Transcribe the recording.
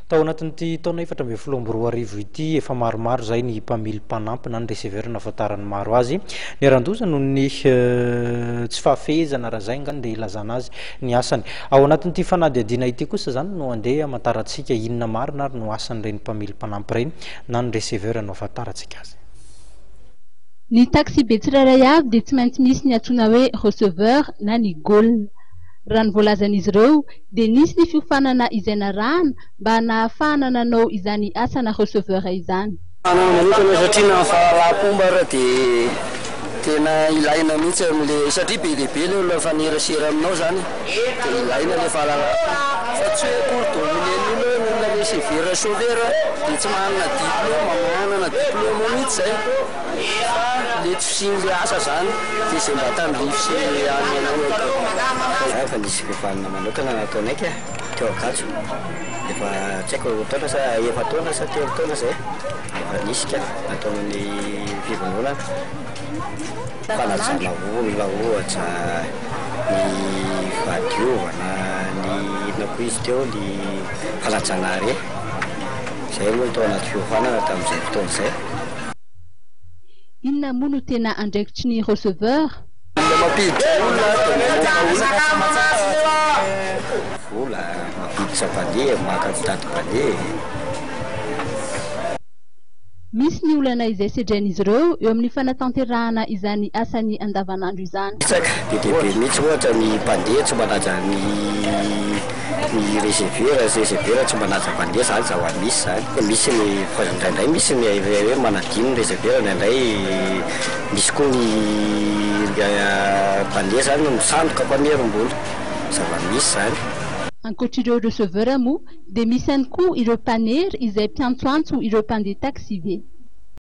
Tao anatin'ity taona 2014 ity, efa maromaro izay ny mpamily mpanampy na ny receveur nahafantaran'ny maro azy. Niharan-doza noho ny tsy fahafehezana raha izay angamba dia ilazana azy ny asany. Ao anatin'ity fanadihadiana ity kosa izany no andeha hamantarantsika inona marina ary no asan'ireny mpamily mpanampy ireny na ny receveur no ahafantarantsika azy. Ny taxibe tsirairay avy dia tsy maintsy misy ny antsoina hoe receveur na ny gôle. Raha ny voalazan'izy ireo dia nisy ny fiofanana izay narahana mba nahafahana nanao izany asana receveur izany. Fiofanana manokana satria na ny fahalalam-pomba ara dia tena ilaina mihitsy amin'le satria be dia be le olona mifanerasera aminao zany dia ilaina le fahalalam-pomba fa tsy hoe akory dominer ny olona hoe ny olona receveur chauffeur dia tsy manana diplôme, manana diplôme mihitsy zay. Fa le tsy fisian'le asa zany de zay mba tandrify sy hanina anao no atao. Za efa nisy fiofanana manokana nataonay ka, teo Ankatso, efa tsy haiko roa taona sa efa-taona sa telo taona zay, efa nisy ka nataon'ny fivondronana, fanajana olona ohatra, ny fahadiovana, ny inona koa izy teo, ny fanajana arrêt, zay aloha no tao anaty fiofanana tamin'izay fotoana izay. Inona moa no tena andraikitry ny receveur? Olona mampiditra olona dia mamoaka olona. Vola, mampiditra mpandeha, maka mitady mpandeha. Misy ny olana izay sedrain'izy ireo eo amin'ny fanatanterahana izany asany andavanandro izany. Betsaka, be dia be mihitsy ohatra ny mpandeha tsy manaja ny ny receveur, receveur tsy manaja mpandeha zany zava-misy zany. Misy ny fa indraindray misy ny hoe manadino ny receveur, indraindray misy koa ny mpandeha zany misandoka mpamerim-bola, zava-misy zany. Ankoatr'ireo receveur moa dia misy ihany koa ireo mpanery izay mpiantsoantso ireo mpandeha taxi-be.